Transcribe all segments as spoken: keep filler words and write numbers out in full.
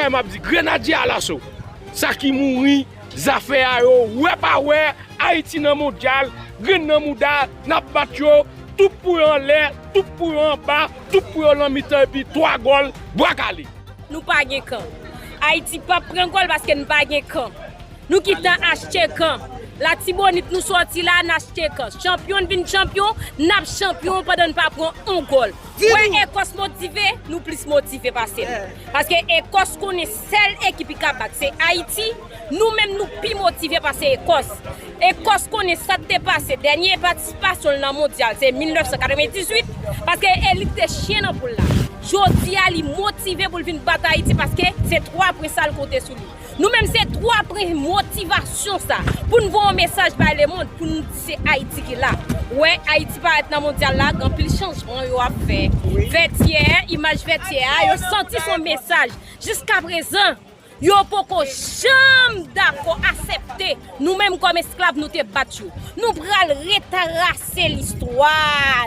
M ap di grenadye alaso. Sa ki mouri, zafè a yo, wè pa wè, Ayiti nan mondyal, grenn nan mouda, n ap bat yo, tout pou yo anlè, tout pou yo anba, tout pou yo nan mitan epi twa gòl, bwa kale. Nou pa gen kan. Ayiti p ap pran gòl paske n pa gen kan. Nou gentan achte kan. Latibonit nou sòti la, n achte kan. Chanpyon n vin chanpyon, n ap chanpyon pandan n pa pran yon gòl. Wè Ekòs motive, nou plis motive pase l. Paske Ekòs konnen sèl ekip li ka bat se Ayiti. Nou menm nou pi motive pase Ekòs. Ekòs konnen sa k te pase dènye patisipasyon l nan mondyal se mil nèf san katrevendizuit, paske e li k te chen nan poul la. Jodi a li motive pou l vin bat Ayiti paske se twa pwen sa l konte sou li. Nou menm se twa pwen motivasyon sa pou n voye yon mesaj bay lemonn pou n di se Ayiti ki la. Wè Ayiti parèt nan mondyal la, gen anpil chanjman yo ap fè. Vètyè, imaj Vètyè a, yo santi se yon mesaj. Jiskaprezan, yo poko janm dakò aksepte nou menm kòm esklav nou te bat yo. Nou pral retrase listwa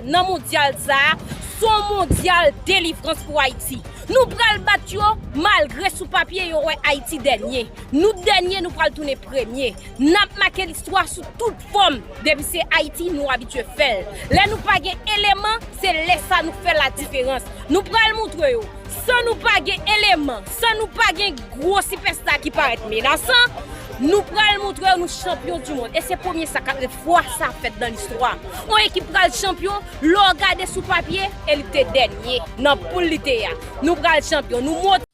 nan mondyal sa a, se yon mondyal delivrans pou Ayiti. Nou pral bat yo malgre sou papye yo wè Ayiti dènye. Nou dènye, nou pral tounen premye. N ap make listwa sou tout fòm. Depi se Ayiti, nou abitye fè l. Lè nou pa gen eleman, se lè sa nou fè ladiferans. Nou pral moutre yo. San nou pa gen eleman, san nou pa gen gwo sipèsta ki parèt menasan, nou pral moutre yo nou chanpyon di mond. E se premye sa k ap fwa sa ap fèt nan listwa. Yon ekip pral chanpyon, lè w gade sou papye, e li te dènye nan poul li te ye a. Nou pral chanpyon, nou monte.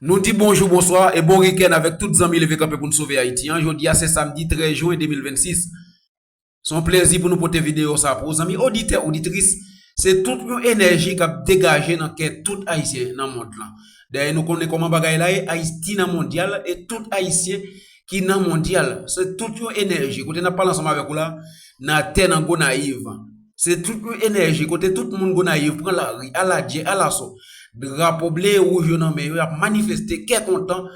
Nou di bonjou, bonswa e bon wikenn avèk tout zanmi Leve Kanpe pou n Sove Ayiti an. Jodi a se samdi trèz jen de mil vennsis. Se yon plezi pou nou pote videyo sa pou ou, zanmi oditè, oditris. Se tout yon enèji k ap degaje nan kè tout Ayisyen nan mond lan. Dayè, nou konnen kòman bagay la ye, Ayiti nan mondyal, e tout Ayisyen ki nan mondyal. Se tout yon enèji. Kote n ap pale ansanm avèk ou la, nan tè nan Gonayiv. Se tout yon enèji, kote tout moun Gonayiv pran lari, aladjè, alaso. Drapo ble e wouj yo nan men yo, y ap manifeste, kè kontan.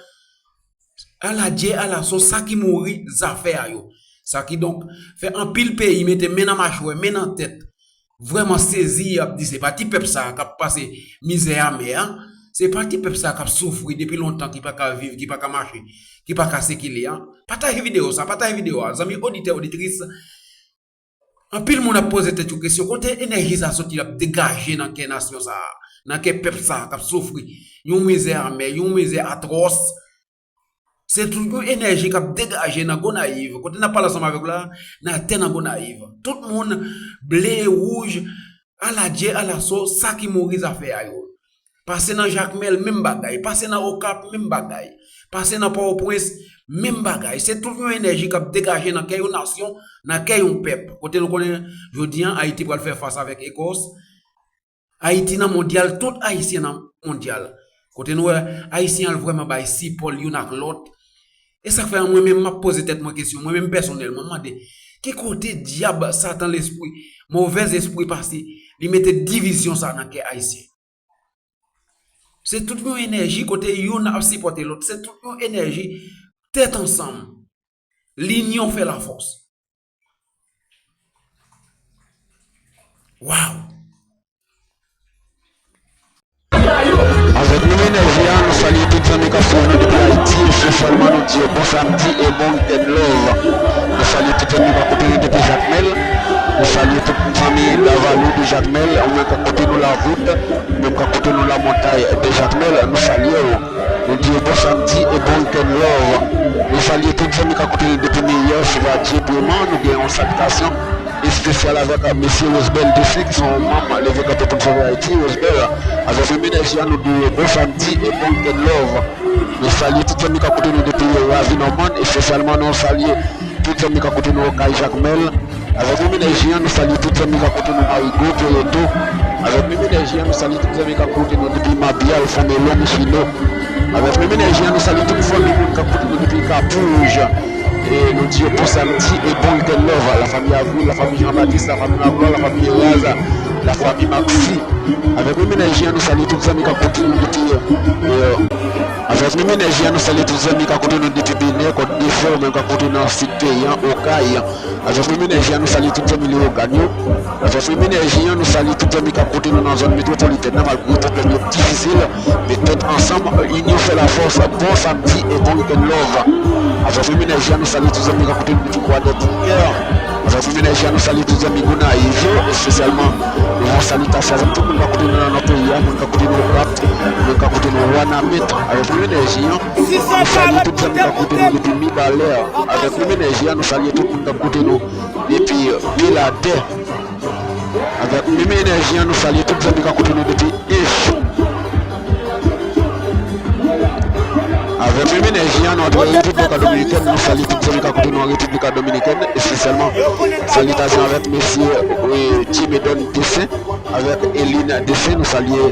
Aladjè, alaso, sa ki mouri, zafè a yo. Sa kidonk, fè anpil peyi mete men nan machwè, men nan tèt. Vrèman sezi, y ap di se pa ti pèp sa a k ap pase mizè amè a. Se pa ti pèp sa a k ap soufri depi lontan, ki pa ka viv, ki pa ka mache, ki pa ka sikile a. Pataje videyo sa, pataje videyo a. Zanmi oditè, oditris, anpil moun ap poze tèt yo kesyon, kote enèji sa soti, l ap degaje nan kè nasyon sa a, nan kè pèp sa a k ap soufri yon mizè amè, yon mizè atwòs. Se tout yon enèji k ap degaje nan Gonayiv, kote n ap pale ansanm avèk ou la, nan tè nan Gonayiv. Tout moun ble e wouj, aladjè, alaso, sa ki mouri zafè a yo. Pase nan Jakmèl, menm bagay. Pase nan Okap, menm bagay. Pase nan Pòtoprens, menm bagay. Se tout yon enèji k ap degaje nan kè yon nasyon, nan kè yon pèp. Kote nou konnen, jodi a, Ayiti pral fè fas avèk Ekòs. Ayiti nan mondyal, tout Ayisyen nan mondyal. Kote nou wè, Ayisyen an vrèman bay sipò l youn ak lòt. E sa k fè mwen menm, m ap poze tèt mwen kesyon, mwen menm pèsonèlman, m mande, ki kote dyab, Satan lespri, movèzespri pase, li mete divizyon sa nan kè Ayisyen? Se tout yon enèji kote youn ap sipòte lòt. Se tout yon enèji tèt ansanm. Linyon fè lafòs. Waw! Avèk menm enèji a, nou salye tout zanmi k ap swiv nou depi Ayiti, espesyalman nou di yo bon samdi e bon weekend love. Nou salye tout zanmi k ap koute nou depi Jakmèl. Nou salye tout zanmi Davaloup de Jakmèl, ou menm k ap koute nou Lavout, ou menm k ap koute nou Lamontay de Jakmèl, nou salye w. Nou di yo bon samdi e bon weekend love. Nou salye tout zanmi k ap koute nou depi Meyè, Sivadye, Breman, nou gen yon salitasyon espesyal avèk mesye Rosbel Desik, se yon manm Leve Kanpe pou n Sove Ayiti, Rosbel. Avèk menm enèji a, nou di yo bon samdi e bon weekend love. Nou salye tout zanmi k ap koute nou depi Ravin Òmann, espesyalman nou salye tout zanmi k ap koute nou Okay Jakmèl. Avèk menm enèji a, nou salye tout zanmi k ap koute nou Marigo, Toreto. Avèk menm enèji a, nou salye tout zanmi k ap koute nou depi Mabia, Fon Melon, Michino. Avèk menm enèji a, nou salye tout fanmi moun k ap koute nou depi Kapouj. E nou di yo bon samdi e bon weekend love. La famille Avril, la famille Jean-Baptiste, la famille Magloire, la famille Eraza, la famille Maxi. Avèk menm enèji a, nou salye tout zanmi k ap koute nou depi, e, avèk Menm enèji a, nou salye tout zanmi k ap koute nou depi Benè, Kòt de Fè, ou menm k ap koute nan sid peyi an, Okay. Avèk menm enèji a, nou salye tout zanmi Leyogàn yo. Avèk menm enèji a, nou salye tout zanmi k ap koute nou nan zòn metwopolitèn nan, malgre pwoblèm yo difisil, men tèt ansanm, inyon fè lafòs. Bon samdi e bon weekend love. Avèk menm enèji a, nou salye tout zanmi k ap koute nou depi Kwadèboukè. Avèk menm enèji a, nou salye tout zanmi Gonayiv yo, espesyalman, nou voye salitasyon avèk tout moun k ap koute nou nan nò peyi a, moun k ap koute nou Okap, moun k ap koute nou Wanament. Avèk menm enèji a, nou salye tout zanmi k ap koute nou depi Mibalè. Avèk menm enèji a, nou salye tout moun k ap koute nou depi Miladè. Avèk menm enèji a, nou salye tout zanmi k ap koute nou depi Ench. Avèk menm enèji a, nou antre Repiblik Dominikèn, nou salye tout zanmi k ap koute nou an Repiblik Dominikèn, espesyalman salitasyon avèk mesye, e, Jimedon Dessin, avèk Eline Dessin, nou salye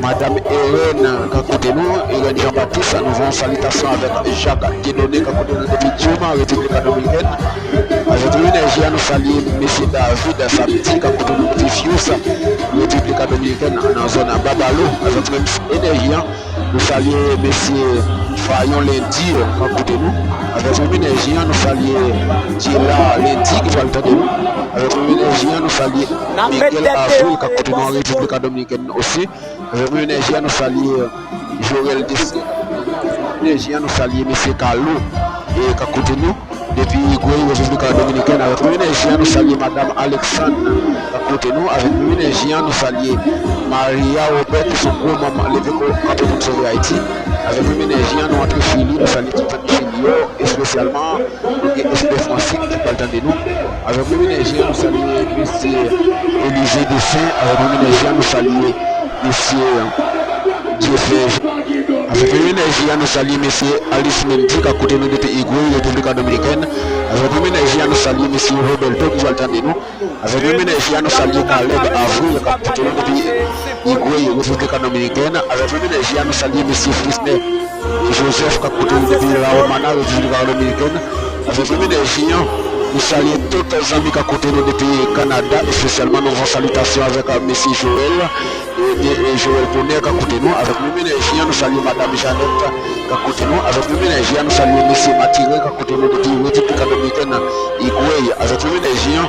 Madam Eren k ap koute nou, Eren Jean Baptiste, nou voye yon salitasyon avèk Jacques Dieudonné k ap koute nou depi Yuma, Repiblik Dominikèn. Avèk menm enèji a, nou salye mesye David Samedi k ap koute nou depi Fius, Repiblik Dominikèn, nan zòn Babalo. Avèk menm enèji a, nou salye mesye Fayon Lendi k ap koute nou. Avèk menm enèji a, nou salye Djela Lendi ki pral tande nou. Avèk menm enèji a, nou salye Miguel Avril k ap koute nou an Repiblik Dominikèn osi. Avèk menm enèji a, nou salye Jorel Dessin. Enèji a, nou salye mesye Kalo, e, k ap koute nou depi Higüey, Repiblik Dominikèn. Avèk menm enèji a, nou salye Madam Alexandre k ap koute nou. Avèk menm enèji a, nou salye Maria Robert, ki se yon gwo manm Leve Kanpe Pou N Sove Ayiti. Avèk menm enèji a, nou antre Chili, nou salye tout zanmi Chili yo, espesyalman nou gen Espè Fransik ki pral tande nou. Avèk menm enèji a, nou salye mesye Elize Dessin. Avèk menm enèji a, nou salye mesye Jefè. Avèk menm enèji a, nou salye mesye Alice Mendy k ap koute nou depi Higüey, Repiblik Dominikèn. Avèk menm enèji a, nou salye mesye Roberto ki pral tande nou. Avèk menm enèji a, nou salye Caleb Avril k ap koute nou depi Higüey, Repiblik Dominikèn. Avèk menm enèji a, nou salye mesye Frisner Joseph k ap koute nou depi La Romana, Repiblik Dominikèn. Avèk menm enèji a, nou salye tout zanmi k ap koute nou depi Kanada, espesyalman nou voye salitasyon avèk, a, mesye Joel, e, e, e Joel Bonner k ap koute nou. Avèk menm enèji a, nou salye Madam Jeannette k ap koute nou. Avèk menm enèji a, nou salye mesye Mathurin k ap koute nou depi Repiblik Dominikèn, Higüey. Avèk menm enèji a,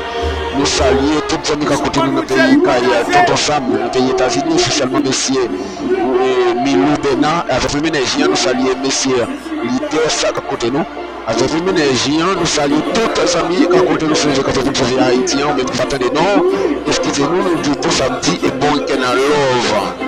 nou salye tout zanmi k ap koute nou nan peyi kay, Tonton Sam, nan peyi Etazini, espesyalman mesye, e, Milou Bernard. Avèk menm enèji a, nou salye mesye Lidès k ap koute nou. Avèk menm enèji a, nou salye tout zanmi k ap koute nou sou Leve Kanpe Pou N Sove Ayiti an, ou menm ki pa tande non, eskize nou, nou di w bon samdi e bon weekend love.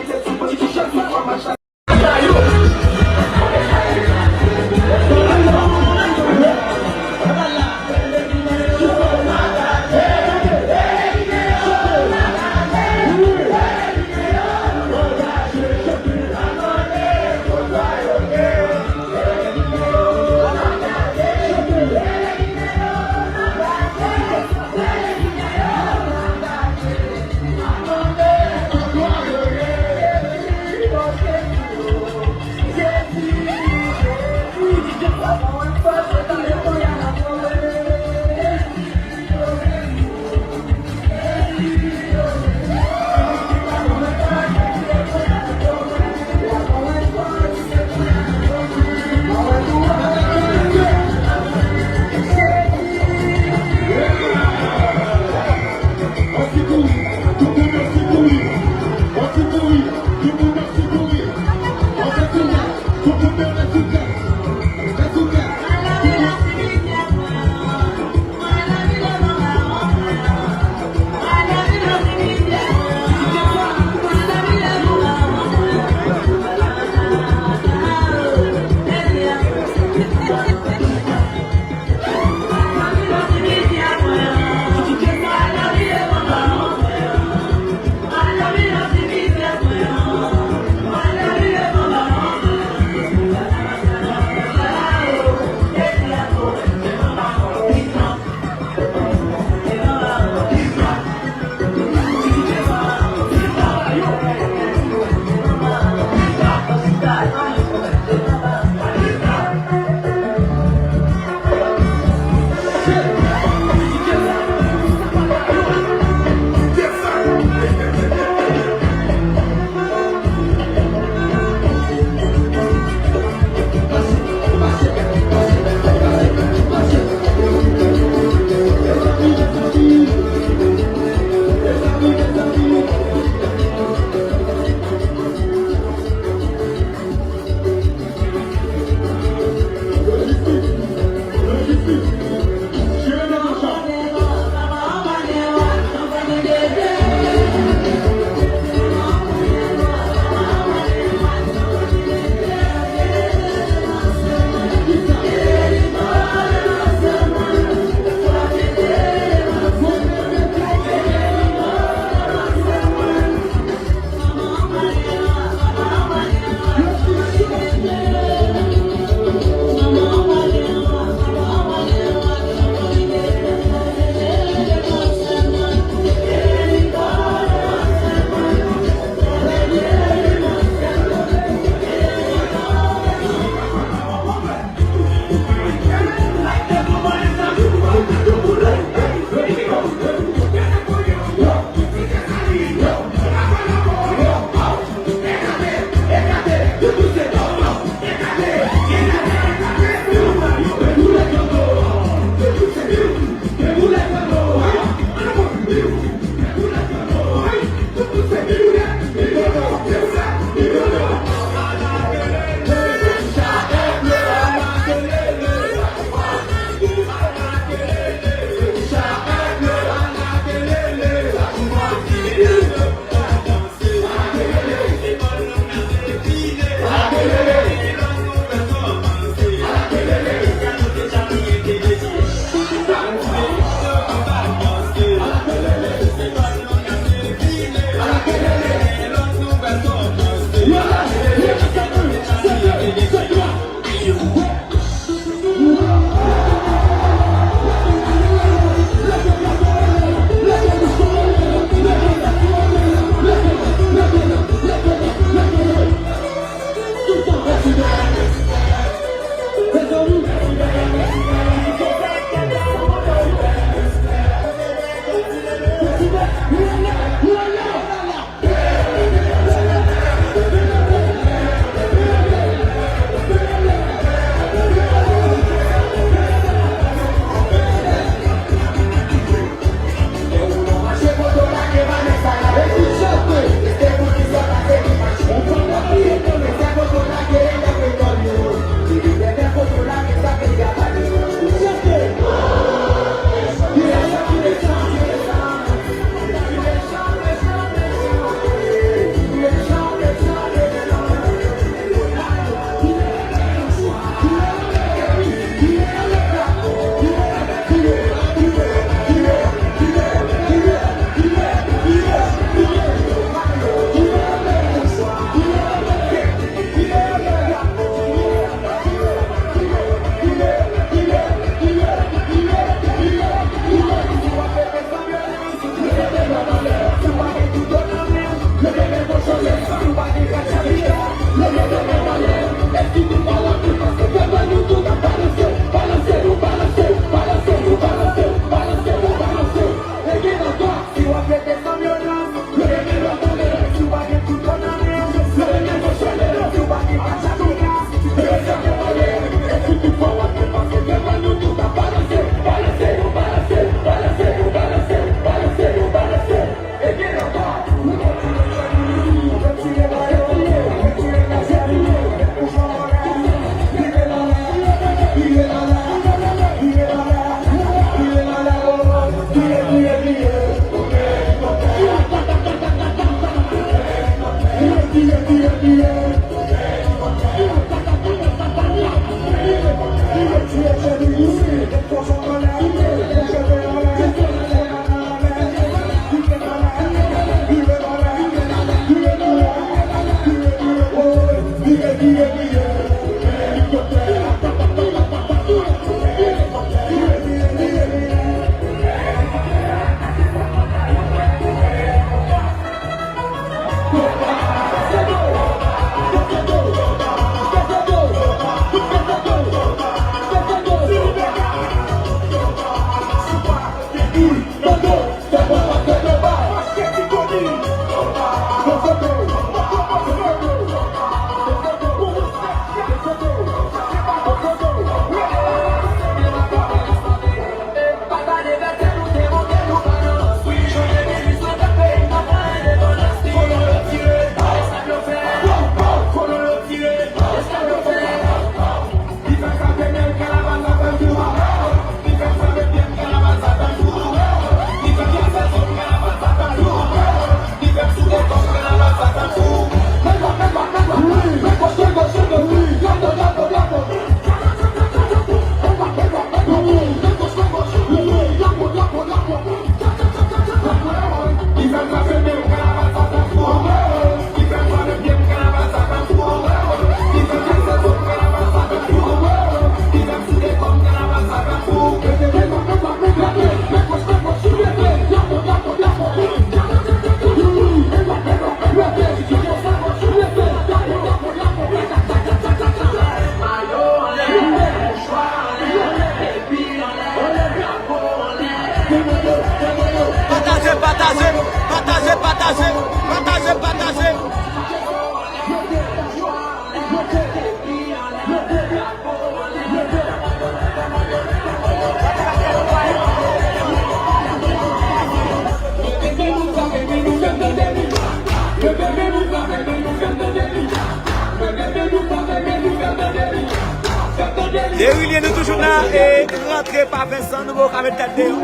Derilye, nou toujou nan, e, rantre pa Vincent, nou poko ka met tèt deyò.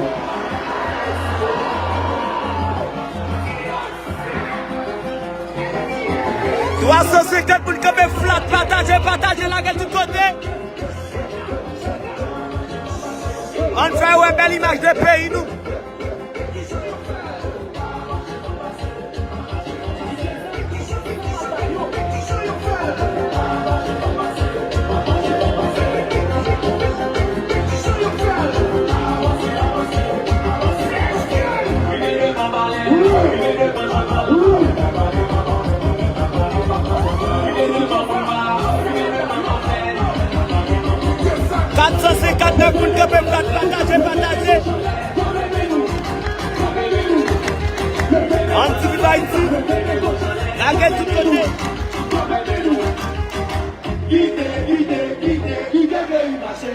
Twa san senkant moun kanpe flat, pataje, pataje, lage tout kote. Ann fè wè bèl imaj de peyi nou. Kat san senkant nèf moun kanpe flat, pataje, pataje. Ann di viv Ayiti. Lage tout kote. Kite, kite, kite, kite peyi mache.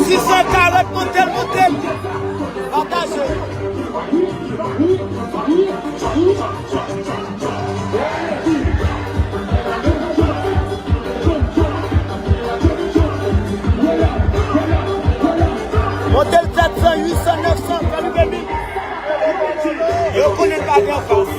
Sis san karant, monte l, monte l. Pataje. Monte l sèt san, uit san, nèf san, fè nou vini. Yo konnen pa gen anfas.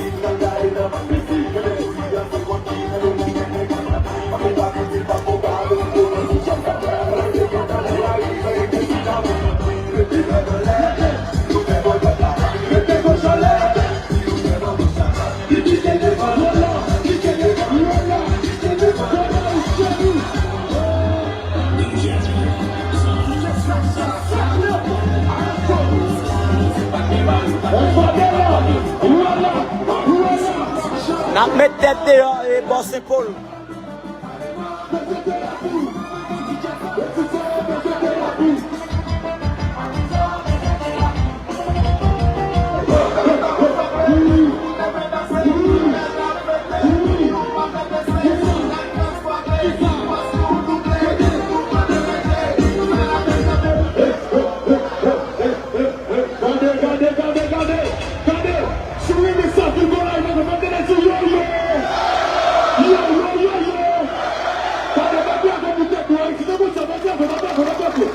N ap met tèt deyò e bò Senpòl. Gade, gade, gade, gade, gade. Si w renmen sa, vin gwo la, mwen mande nèg di yo, yo. Yo, yo, yo, yo. Gade, bat bravo pou tèt nou, Ayiti, se konsa, bat bravo, bat bravo, bat bravo.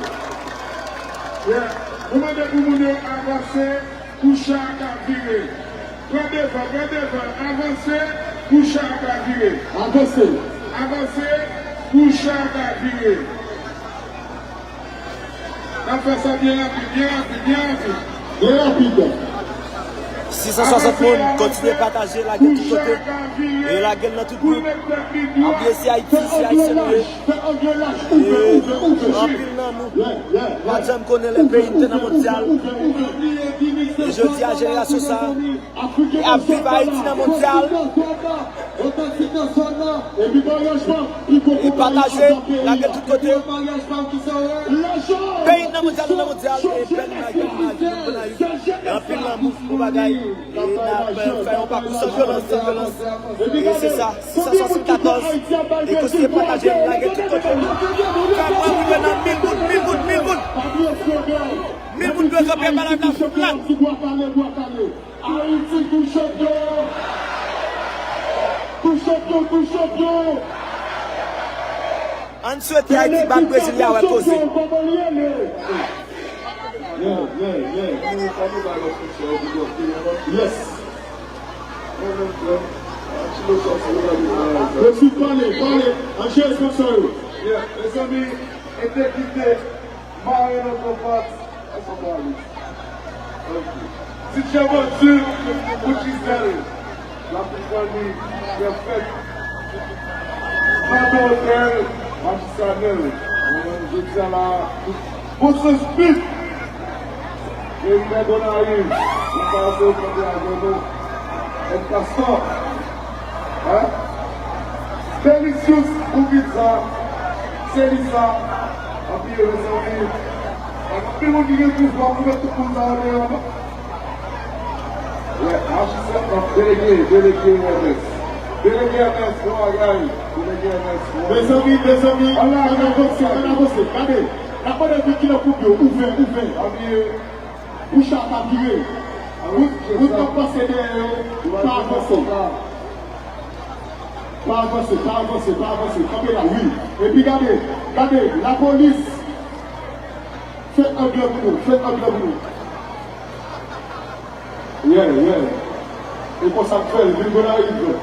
Yeah. Nou mande pou moun yo avanse pou cha a ka vire. Pran devan, pran devan, avanse pou cha a ka vire. Avanse. Avanse pou cha a ka vire. N ap fè sa byen rapid, byen rapid, byen rapid. Byen rapid. Sis san swasant moun, kontinye pataje, lage tout kote. E lage l nan tout gwoup. Pa bliye se Ayiti, se Ayisyen nou ye. E anpil nan nou, nou pa t janm konnen lè peyi n te nan mondyal. E jodi a, jenerasyon sa a, e ap viv Ayiti nan mondyal. E pataje, lage tout kote. Peyi n nan mondyal, nou nan mondyal. E bèl imaj, bèl imaj, bèl imaj. E anpil lanmou pou bagay. E n ap fè yon pakou san vyolans, san vyolans. E se sa, sis san swasannkatorz. E kontinye pataje, lage tout kote. Fè mwen rive nan mil moun, mil moun, mil moun. Mil moun dwe kanpe, bagay la flat. Ayiti pou chanpyon! Pou chanpyon, pou chanpyon! Ann swete Ayiti bat Brezil, y a wè koze. Yeah, yeah, yeah. Yes. Mesye, pale, pale. Ann jere sponsò yo. Yeah, mezanmi, entegite, mare nan konpas, sa se pa li. Ok. Ti Djè Bandi pou Gisèle. Lapli fanmi, fè fèt. Madan Odèl, Maji Chanèl. Jodi a la, Bon sans pip. Erik Gonayiv, nou pase w kanpe avè nou. Èd Kastò. Hein? Delicious pou pizza. Se li sa. Anpil mezanmi. Anpil moun ki gen pouvwa pou met tout moun sa yo deyò, non? Wè, majistra, non, delege, delege Ernest. Delege Ernest, bon bagay. Delege Ernest, bon bagay. Mezanmi, mezanmi, ann avanse, ann avanse. Gade, n ap mande moun ki nan koub yo, ouvè, ouvè. Bouch la ka vire. Moun, moun k ap pase dèyè yo, pa avanse. Pa avanse, pa avanse, pa avanse. Kanpe la, wi. Epi gade, gade, lapolis. Fè angle pou nou, fè angle pou nou. Yeah, yeah. E konsa k fè l, vin Gonayiv.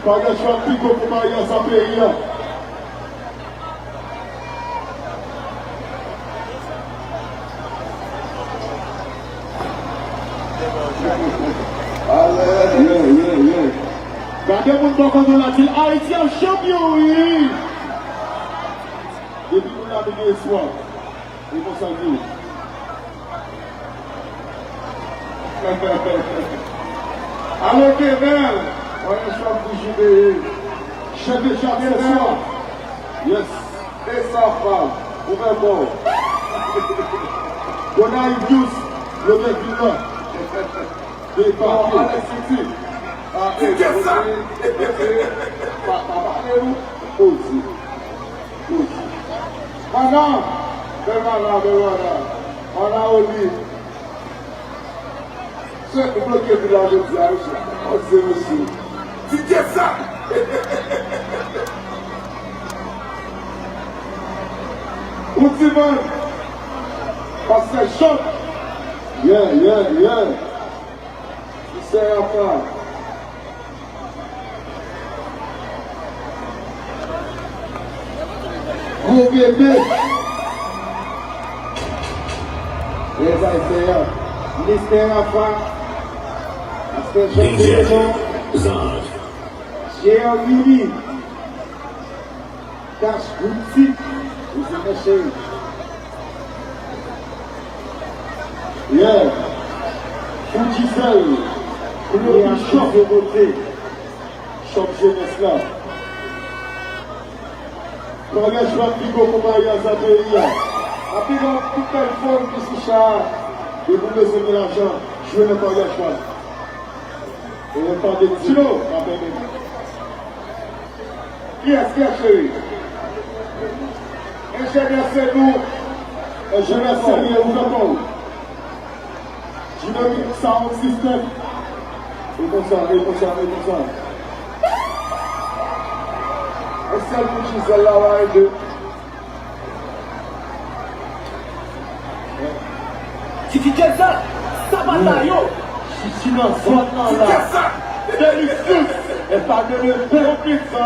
Paryaj la pi gwo pou maryaj sa peyi a. Yeah, yeah, yeah. Gade moun bò kote w la, di l Ayiti ap chanpyon, wi. Depi moun la vin gen espwa. E konsa l ye. Alo, Kevel, mwen yon chòf pou jibeye. Chèf de chak se swa. Yes. E sa, fam, ou fè bon. Gonayiv News, yo gen vin la. Debake. Alex City. Ah, eh, City sa. Mete, mete, pa, pa pale, nou. Poze. Mana! Bèl Mana, bèl Mana. Mana Oli. Se nou bloke vil la jodi a, mesye. Poze, mesye. Ti Dye sa! Ou ti man! Pastè Jòb! Yeah, yeah, yeah! Misye Rafa! Gwo bebe. Lèzay Seyè. Mistè Rafa. Mistè Jean Pierre. Jean Mini. Cash Boutique. Ou se mèche. Yeah. Pou Gisèle. Pou le Bishop. Chòp jenès la. Maryaj pa pi gwo konpayi a sa peyi a. Api nan tout telefòn ki sou cha a. Depi w bezwen gen lajan, jwe nan maryaj pa. E pa de dilo, pa pèmèt. Kiyès, kiyès, cheri? Enjenyè Senou. Enjenyè Senou, ouvè kò w. Dinamik Sound System. E konsa, e konsa, e konsa. E sèl pou Gisèle la, wa, e de. Ti DJ sa, sa pa ta yo. Chichi nan zòn nan la. Delicious. E pa de repè. Konplit sa.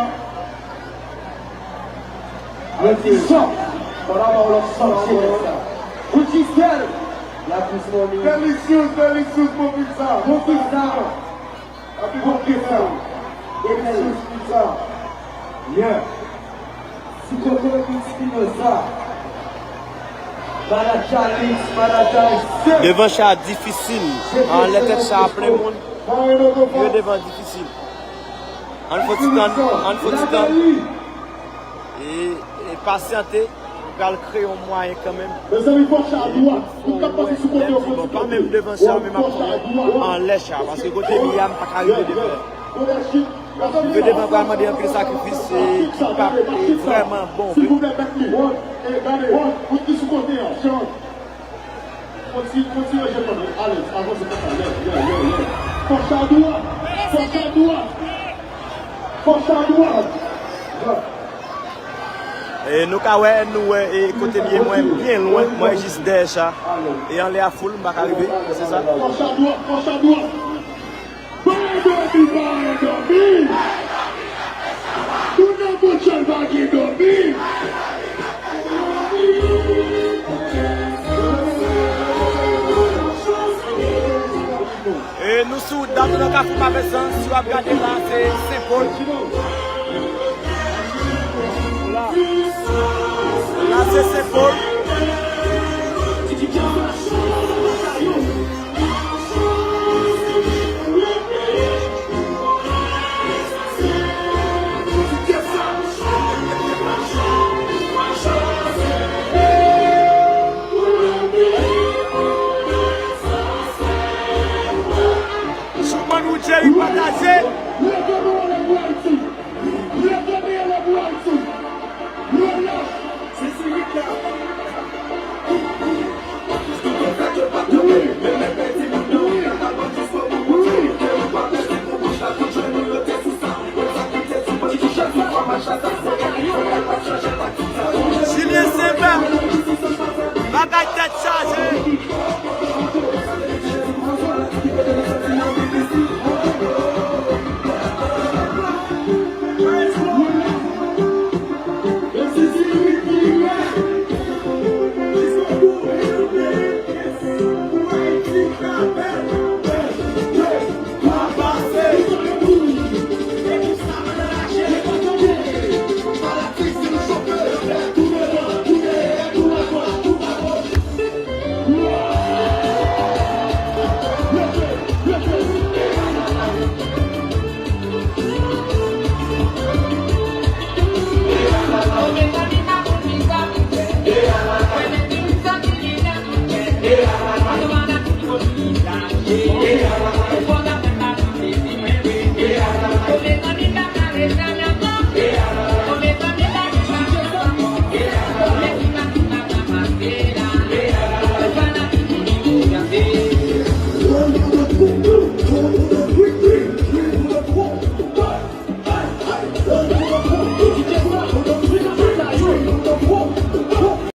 Mwen di sa. Fò la ba w lòt santi nèg sa. Pou Gisèle. La plis moni. Delicious, delicious, konplit sa. Konplit sa. Api bon pizza. Delicious pizza. Yeah. Ti Kokonik Spinoza. Manager Lix, manager Sèm. Devan cha difisil. Anlè tèt cha plen moun. Yo devan difisil. Ann fon ti tann, ann fon ti tann. E, e pasyante. Pral kreye yon mwayen kanmenm. Mezanmi, fò cha dwat. Tout k ap pase sou kote yo, fò ti kote. Pa menm devan cha, menm ap anlè cha. Paske kote li a, m pa ka rive devan. Rive devan, pral mande anpil sakrifis, e ki p ap, e vrèman bon vre. Silvouplè, mèt li. E gade, moun ki sou kote an, Jean. Kontinye, kontinye, Jean, ale, avanse konsa. Yeah, yeah, yeah, yeah. Fò cha dwat. Fò cha dwat. Fò cha dwat. E nou ka wè, nou wè, e kote m ye, mwen byen lwen, mwen jis dèyè cha. E anlè a foul, m pa ka rive, se sa. Fò cha dwat, fò cha dwat. Pa endòmi, pa endòmi. Tounen boutjèl pa gen dòmi. Sou wout Dam, nou nan Kafou Mavèzan, si w ap gade la, se Senpòl. La, la se Senpòl.